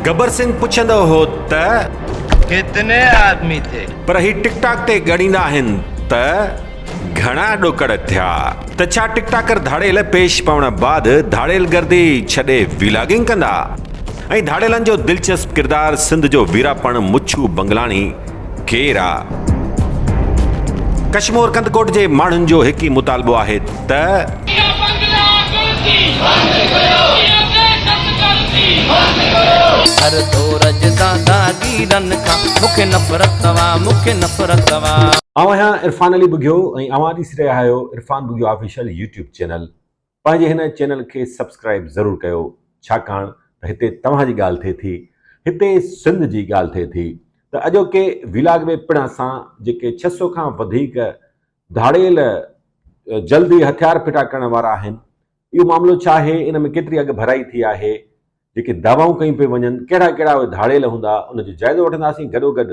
گبر سنگهه پڇندو هو ته. ڪتني آدمي ٿي؟ پر هي ٽڪ ٽاڪ تي ڳڻيندا آهن ته گهڻا ڏوڪڙ ٿيا. ته ڇا ٽڪ ٽاڪر ڌاڙيل پيش پوڻ بعد ڌاڙيل گردي ڇڏي ويلاگنگ ڪندا؟ ۽ ڌاڙيلن جو دلچسپ ڪردار سنڌ جو ويراپڻ مڇو بنگلاڻي ڪير آ؟ ڪشمور ڪنڌڪوٽ جي ماڻهن جو هڪ ئي مطالبو آهي ته. اها بنگلا گردي بند ڪيو اها دهشتگردي بند ڪيو. هر دور جي داداگيرن کان مونکي نفرت آ مونکي نفرت آ. آئون آهيان عرفان علي ٻگهيو ۽ اوهان ڏسي رهيا آهيو Irfan Bughio official YouTube channel پنهنجي هن چينل کي سبسڪرائيب ضرور ڪيو ڇاڪاڻ ته هتي توهان جي ڳالهه ٿئي ٿي هتي سنڌ جي ڳالهه ٿئي ٿي ته اڄوڪي ويلاگ ۾ پڻ اسان جيڪي 600 کان وڌيڪ ڌاڙيل جلد ئي هٿيار ڦٽا ڪرڻ وارا آهن اهو معاملو ڇا آهي ان ۾ ڪيتري اڳ ڀرائي ٿي آهي جيڪي دعوائون ڪيون پيون وڃن ڪهڙا ڪهڙا اهي ڌاڙيل هوندا ان جو جائزو وٺنداسين گڏوگڏ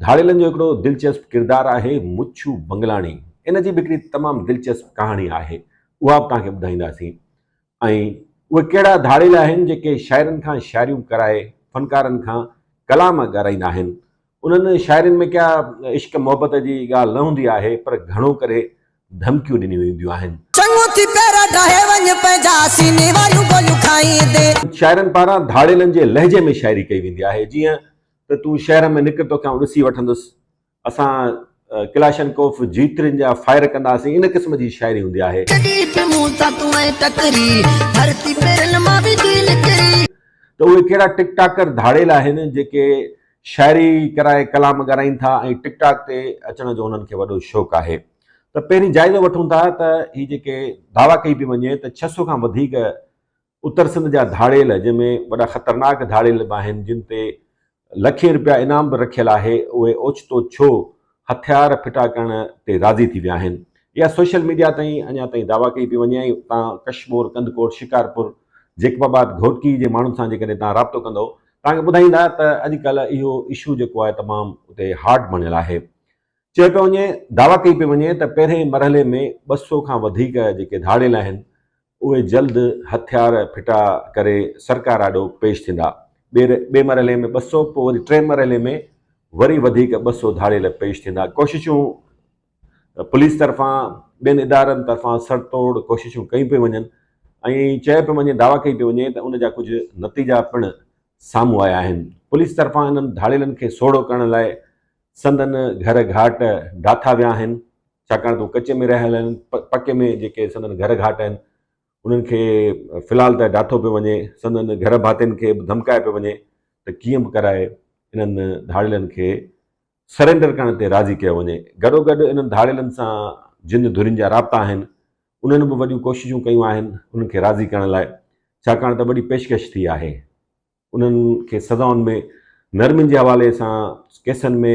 ڌاڙيلن جو هڪڙو دلچسپ ڪردار آهي مڇو بنگلاڻي ان جي به هڪڙي تمام دلچسپ ڪهاڻي آهي اها به توهان کي ٻڌائينداسين ۽ اهي ڪهڙا ڌاڙيل آهن جيڪي شاعرن کان شاعريون ڪرائي فنڪارن کان ڪلام ڳارائيندا آهن انهن شاعرين ۾ ڪا عشق محبت جي ڳالهه نه هوندي آهي پر گهڻو ڪري ڌمڪيون ڏنيون وينديون آهن. چڱو ٿي پير ڊاهي وڃ پنهنجا سيني واريون گوليون کائيندي. شاعرن پاران ڌاڙيلن جي لهجي ۾ شاعري ڪئي ويندي آهي جيئن ته تون شهر ۾ نڪر توکي آئون ڏسي وٺندس، اسان ڪلاشنڪوف جيترين جا فائر ڪنداسين، ان قسم جي شاعري هوندي آهي. ڇڏي به مون سان تون ائين ٽڪري، ڌرتي پيرن مان ويندي نڪري. ته اهي ڪهڙا ٽڪ ٽاڪر ڌاڙيل آهن جيڪي شاعري ڪرائي ڪلام ڳارائين ٿا ۽ ٽڪ ٽاڪ تي اچڻ جو انهن کي وڏو شوق آهي. ته پهرين جائزو وٺون ٿا ته هي جيڪي دعويٰ ڪئي پئي وڃي ته 600 کان وڌيڪ اتر سنڌ جا ڌاڙيل جنهن ۾ وڏا خطرناڪ ڌاڙيل به آهن جن تي لکين رپيا انعام به رکيل آهي اهي اوچتو ڇو هٿيار ڦٽا ڪرڻ تي راضي ٿي ويا آهن اها سوشل ميڊيا تائين اڃا تائين دعويٰ ڪئي پئي وڃي ۽ تان ڪشمور ڪنڌڪوٽ شڪارپور جيڪب آباد گهوٽڪي جي ماڻهن سان جيڪڏهن تان رابطو ڪندو توهان کي ٻڌائيندا ته اڄڪلهه اهو اشو جيڪو آهي تمام اتي هاٽ بڻيل آهي چيو پيو وڃي، دعويٰ ڪئي پئي وڃي ته پهرئين مرحلي ۾ 200 کان وڌيڪ جيڪي ڌاڙيل آهن اهي جلد هٿيار ڦٽا ڪري سرڪار آڏو پيش ٿيندا، ٻئي مرحلي ۾ 200 پوء وري ٽئين مرحلي ۾ وري وڌيڪ 200 ڌاڙيل پيش ٿيندا، ڪوششون پوليس طرفان ٻين ادارن طرفان سرتوڙ ڪوششون ڪيون پيون وڃن ۽ چيو پيو وڃي دعويٰ ڪئي پئي وڃي ته ان جا ڪجهه نتيجا پڻ سامهون آيا آهن، پوليس طرفان انهن ڌاڙيلن کي سوڙهو ڪرڻ لاء سندن گهر گهاٽ ڊاٿا ويا آهن، ڇاڪاڻ ته هو ڪچي ۾ رهيل آهن، پڪي ۾ جيڪي سندن گهر گهاٽ آهن، انهن کي في الحال ته ڊاٿو پيو وڃي، سندن گهر ڀاتين کي به ڌمڪايو پيو وڃي ته ڪيئن به ڪرائي انهن ڌاڙيلن کي سرينڊر ڪرڻ تي راضي ڪيو وڃي. گڏوگڏ انهن ڌاڙيلن سان جن ڌرين جا رابطا آهن، انهن به وڏيون ڪوششون ڪيون آهن انهن کي راضي ڪرڻ لاء، ڇاڪاڻ ته وڏي پيشڪش ٿي آهي. انهن کي سزائن ۾ نرمين جي حوالي سان ڪيسن ۾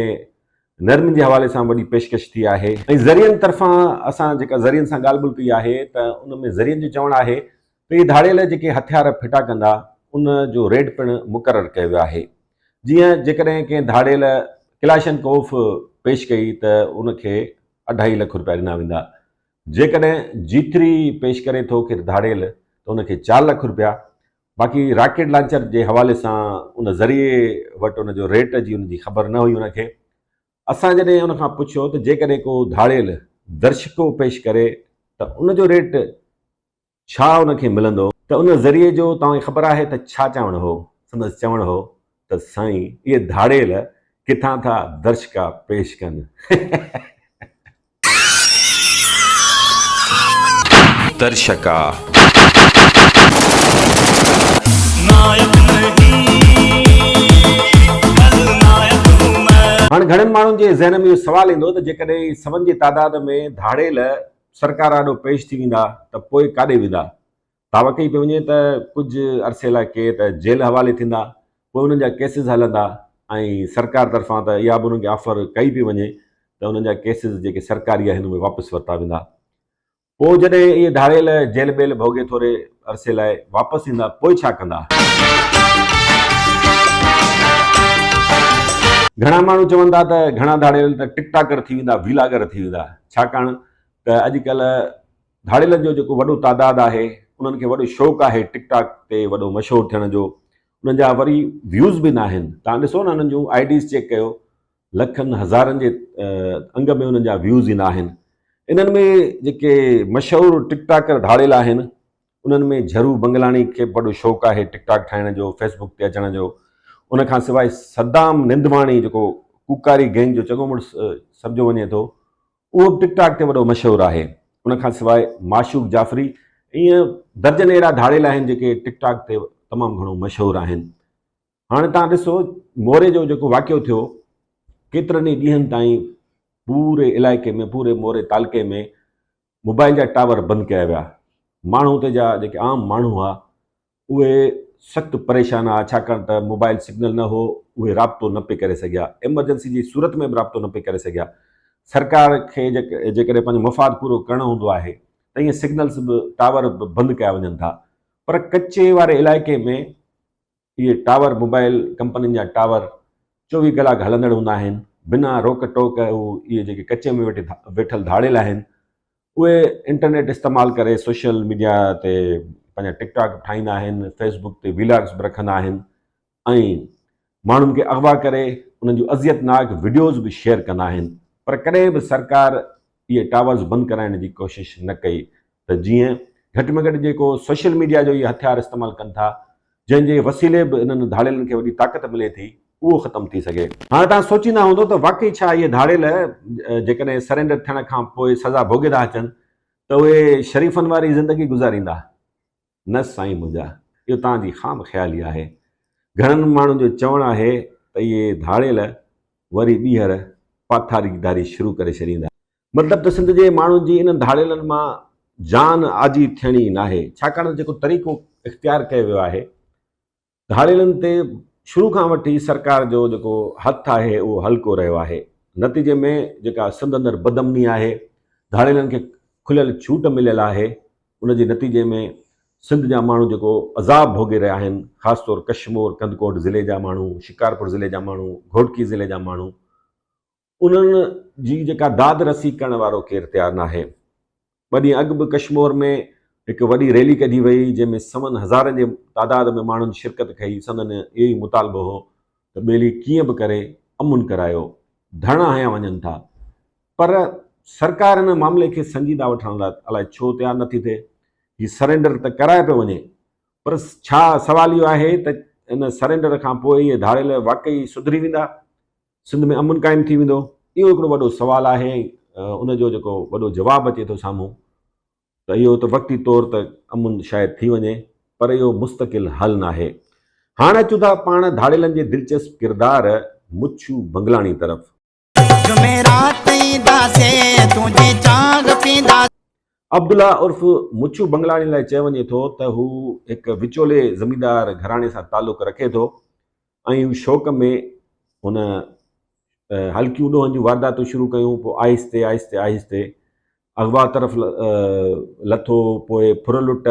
نرمين جي حوالي سان وڏي پيشڪش ٿي آهي ۽ ذريعن طرفان اسان جيڪا ذريعن سان ڳالهه ٻولهه ڪئي آهي ته ان ۾ ذريعن جو چوڻ آهي ته اهي ڌاڙيل جيڪي هٿيار ڦٽا ڪندا ان جو ريٽ پڻ مقرر ڪيو ويو آهي جيئن جيڪڏهن ڪنهن ڌاڙيل ڪلاشنڪوف پيش ڪئي ته ان کي اڍائي لک رپيا ڏنا ويندا جيڪڏهن جي ٿري پيش ڪري ٿو ڪير ڌاڙيل ته ان کي چار لک رپيا باقي راڪيٽ لانچر جي حوالي سان ان ذريعي وٽ ان جو ريٽ جي ان جي خبر نه هئي ان کي اسان جڏهن ان کان پڇيو ته جيڪڏهن ڪو ڌاڙيل درشڪو پيش ڪري ته ان جو ريٽ ڇا ان کي ملندو ته ان ذريعي جو توهان کي خبر آهي ته ڇا چوڻ هو سندس چوڻ هو ته سائين اهي ڌاڙيل ڪٿان ٿا درشڪا پيش ڪن. درشڪا. هاڻ گهڻن ماڻهن جي ذهن ۾ اهو سوال ايندو ته جيڪڏهن سون جي تعداد ۾ ڌاڙيل سرڪار آڏو پيش ٿي ويندا ته پوء ڪاڏي ويندا؟ دعويٰ ڪئي پئي وڃي ته ڪجهه عرصي لاء ڪي ته جيل حوالي ٿيندا، پوء انهن جا ڪيسز هلندا ۽ سرڪار طرفان ته اها به انهن کي آفر ڪئي پئي وڃي ته انهن جا ڪيسز جيڪي سرڪاري آهن اهي واپس ورتا ويندا. پوء جڏهن اهي ڌاڙيل جيل ٻيل ڀوڳي ٿوري عرصي لاء واپس ايندا پوء ڇا ڪندا؟ گهڻا ماڻهو چون ٿا ته گهڻا ڌاڙيل ته ٽڪ ٽاڪر ٿي ويندا، ويلاگر ٿي ويندا، ڇاڪاڻ ته اڄڪلهه ڌاڙيلن جو جيڪو وڏو تعداد آهي انهن کي وڏو شوق آهي ٽڪ ٽاڪ تي وڏو مشهور ٿيڻ جو. انهن جا وري ويوز به ناهن. توهان ڏسو نه انهن جون I Ds check ڪيو لکن هزارن جي انگ ۾ انهن جا ويوز ايندا آهن. انهن ۾ جيڪي مشهور ٽڪ ٽاڪر ڌاڙيل آهن انهن ۾ جھرو بنگلاڻي کي به وڏو شوق آهي ٽڪ ٽاڪ ٺاهڻ جو فيس بڪ تي اچڻ جو. ان کان سواء صدام نندواڻي جيڪو ڪوڪاري گينگ جو چڱو مڙس سمجهيو وڃي ٿو اهو به ٽڪ ٽاڪ تي وڏو مشهور آهي. ان کان سواء معشوق جعفري ائين درجن اهڙا ڌاڙيل آهن جيڪي ٽڪ ٽاڪ تي تمام گهڻو مشهور آهن. هاڻي توهان ڏسو موري جو جيڪو واقعو ٿيو ڪيترن ئي ڏينهن تائين پوري علائقي ۾ پوري موري تعلقي ۾ موبائل جا ٽاور بند ڪيا ويا. ماڻهو اتي جا جيڪي عام ماڻهو هئا اهي سخت پريشان ها ڇاڪاڻ ته موبائل سگنل نه هو اهي رابطو نه پئي ڪري سگهيا ايمرجنسي جي صورت ۾ به رابطو نه پئي ڪري سگهيا سرڪار کي جيڪڏهن پنهنجو مفاد پورو ڪرڻو هوندو آهي ته ائين سگنلز به ٽاور به بند ڪيا وڃن ٿا پر ڪچي واري علائقي ۾ اهي ٽاور موبائل ڪمپنين جا ٽاور 24 ڪلاڪ هلندڙ هوندا آهن بنا روڪ ٽوڪ هو اهي جيڪي ڪچي ۾ ويٺي ويٺل ڌاڙيل آهن اهي انٽرنيٽ استعمال ڪري سوشل ميڊيا تي پنهنجا ٽڪ ٽاڪ به ٺاهيندا آهن، فيس بڪ تي ويلاگز به رکندا آهن ۽ ماڻهن کي اغوا ڪري انهن جون اذيت ناڪ وڊيوز به شيئر ڪندا آهن پر ڪڏهن به سرڪار اهي ٽاورز بند ڪرائڻ جي ڪوشش نه ڪئي ته جيئن گهٽ ۾ گهٽ جيڪو سوشل ميڊيا جو اهي هٿيار استعمال ڪن ٿا جنهن جي وسيلي به انهن ڌاڙيلن کي وڏي طاقت ملي ٿي، اهو ختم ٿي سگهي. هاڻي توهان سوچيندا هوندو ته واقعي ڇا اهي ڌاڙيل جيڪڏهن سرينڊر ٿيڻ کان پوء سزا ڀوڳي ٿا اچن ته اهي شريفن واري زندگي گذاريندا؟ نه سائين منهنجا، اهو توهان جي خام خيالي آهي. گهڻن ماڻهن جو چوڻ آهي ته اهي ڌاڙيل وري ٻيهر پاٿاريداري شروع ڪري ڇڏيندا. مطلب ته سنڌ جي ماڻهن جي انهن ڌاڙيلن مان جان آجي ٿيڻي ناهي، ڇاڪاڻ ته جيڪو طريقو اختيار ڪيو ويو آهي، ڌاڙيلن تي شروع کان وٺي سرڪار جو جيڪو هٿ آهي اهو هلڪو رهيو آهي، نتيجي ۾ جيڪا سنڌ اندر بدامني آهي، ڌاڙيلن کي کليل ڇوٽ مليل آهي، ان جي نتيجي ۾ سنڌ جا ماڻهو جيڪو عذاب ڀوڳي رهيا آهن، خاص طور ڪشمور ڪنڌڪوٽ ضلعي جا ماڻهو، شڪارپور ضلعي جا ماڻهو، گهوٽڪي ضلعي جا ماڻهو، انهن جي جيڪا داد رسي ڪرڻ وارو ڪير تيار ناهي. ٻه ڏينهن اڳ به ڪشمور ۾ هڪ وڏي ريلي ڪڍي وئي جنهن ۾ سون هزارن جي تعداد ۾ ماڻهن شرڪت ڪئي سندن اهو ئي مطالبو هو ته ٻيلي ڪيئن به ڪري امن ڪرايو. ڌرڻا هنيا وڃن ٿا پر سرڪار ان معاملي کي سنجيده وٺڻ لاء الائي ڇو تيار نٿي ٿئي. هي سرينڊر ته ڪرايو پيو وڃي پر ڇا سوال اهو آهي ته ان سرينڊر کان پوء اهي ڌاڙيل واقعي سڌري ويندا؟ سنڌ ۾ امن قائم ٿي ويندو؟ اهو هڪڙو وڏو سوال آهي ۽ ان جو جيڪو وڏو جواب اچي ٿو سامهون ته اهو ته وقتي طور ته امن شايد ٿي وڃي پر اهو مستقل حل ناهي. هاڻ اچون ٿا پاڻ ڌاڙيلن جي دلچسپ ڪردار مڇو بنگلاڻي طرف. جمعرات اينداسي تنهنجي چانگ پينداسي. عبدالله عرف مڇو بنگلاڻي لاء چيو وڃي ٿو ته هو هڪ وچولي زميندار گهراڻي سان تعلق رکي ٿو ۽ هو شوق ۾ هن هلڪيون ڏوهن جون وارداتون شروع ڪيون پوء آهستي آهستي آهستي اغوا طرف لٿو پوء ڦر لٽ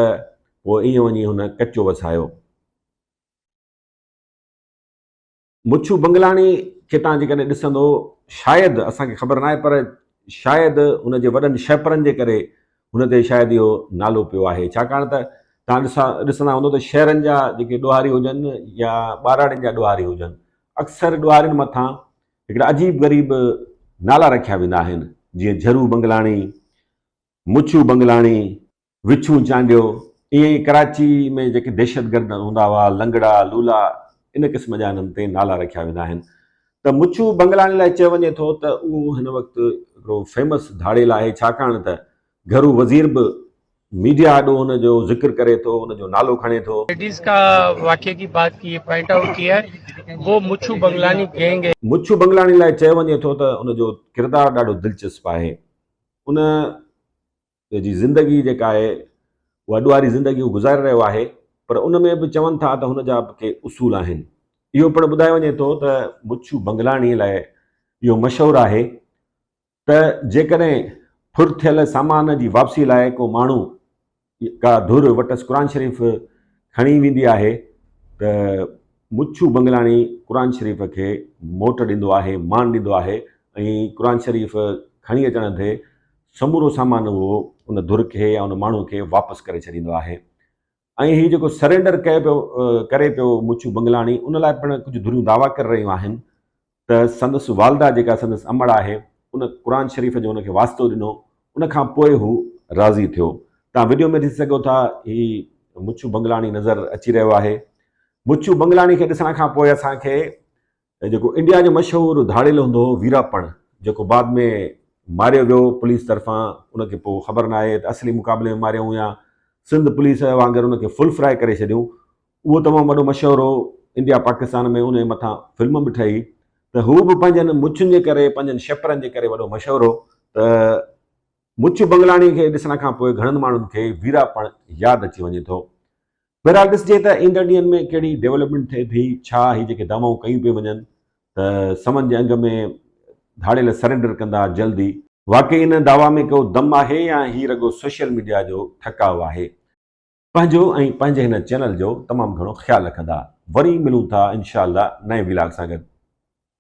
پوء ائين وڃي هن ڪچو وسايو. مڇو بنگلاڻي کي تان جيڪڏهن ڏسندو شايد اسان کي خبر ناهي پر شايد هن جي وڏن شهپرن جي ڪري هن تي شايد اهو نالو پيو آهي ڇاڪاڻ ته توهان ڏسندا هوندو ته شهرن جا جيڪي ڏوهاري هجن يا ٻهراڙين جا ڏوهاري هجن اڪثر ڏوهارين مٿان هڪڙا عجيب غريب نالا رکيا ويندا آهن جيئن جھرو بنگلاڻي، مڇو بنگلاڻي، وڇون چانڊيو، ائين ئي ڪراچي ۾ جيڪي دهشتگرد هوندا هئا، لنگڙا، لولا، ان قسم جا انهن تي نالا رکيا ويندا آهن ته مڇو بنگلاڻي لاء چيو وڃي ٿو ته اهو هن وقت هڪڙو فيمس ڌاڙيل آهي ڇاڪاڻ ته گهرو وزير به ميڊيا آڏو ان جو ذڪر ڪري ٿو، ان جو نالو کڻي ٿو. ليڊيز کا واقعي ڪي بات ڪي پوائنٽ آئوٽ ڪيا هي وو مڇو بنگلاني گينگ هي. مڇو بنگلاڻي لاء چيو وڃي ٿو ته ان جو ڪردار ڏاڍو دلچسپ آهي. ان جي زندگي جيڪا آهي اها ڏوهاري زندگي هو گذاري رهيو آهي پر ان ۾ به چون ٿا ته هن جا به ڪي اصول آهن. اهو پڻ ٻڌايو وڃي ٿو ته مڇو بنگلاڻي لاء اهو مشهور آهي ته جيڪڏهن ڦر ٿيل سامان جي واپسي لاء ڪو ماڻهو ڪا ڌر وٽس قرآن شريف کڻي ويندي آهي ته مڇو بنگلاڻي قرآن شريف کي موٽ ڏيندو آهي، مان ڏيندو آهي ۽ قرآن شريف کڻي اچڻ تي سمورو سامان اهو ان ڌر کي يا ان ماڻهو کي واپس ڪري ڇڏيندو آهي. ۽ هي جيڪو سرينڊر ڪيو پيو ڪري پيو مڇو بنگلاڻي ان لاء پڻ ڪجهه ڌريون دعويٰ ڪري رهيون آهن ته سندس والده جيڪا سندس امڙ آهي ان قرآن شريف جو ان کي واسطو ڏنو ان کان پوء هو راضي ٿيو. توهان وڊيو ۾ ڏسي سگهو ٿا هي مڇو بنگلاڻي نظر اچي رهيو آهي. مڇو بنگلاڻي کي ڏسڻ کان پوء اسان کي جيڪو انڊيا جو مشهور ڌاڙيل هوندو هو ويراپڻ جيڪو بعد ۾ ماريو ويو پوليس طرفان ان کي پوء خبر ناهي ته اصلي مقابلي ۾ ماريائون يا سنڌ پوليس وانگر ان کي فل فرائي ڪري ڇڏيون اهو تمام وڏو مشهور هو انڊيا پاڪستان ۾ ان جي مٿان فلم به ٺهي ته هو به پنهنجن مڇن جي ڪري پنهنجن شيپرن جي ڪري وڏو مشهور هو ته مڇ بنگلاڻي کي ڏسڻ کان پوء گهڻن ماڻهن کي ويراپڻ ياد اچي وڃي ٿو. بهرحال ڏسجي ته ايندڙ ڏينهن ۾ ڪهڙي ڊولپمينٽ ٿئي ٿي، ڇا هي جيڪي دعوائون ڪيون پيون وڃن ته سمن جي انگ ۾ ڌاڙيل سرينڊر ڪندا جلد ئي. واقعي ان دعويٰ ۾ ڪو دم آهي يا هي رڳو سوشل ميڊيا جو ٺڪاء آهي؟ پنهنجو ۽ پنهنجي هن چينل جو تمام گهڻو خيال رکندا. وري ملون ٿا انشاء الله نئين ولاگ سان گڏ.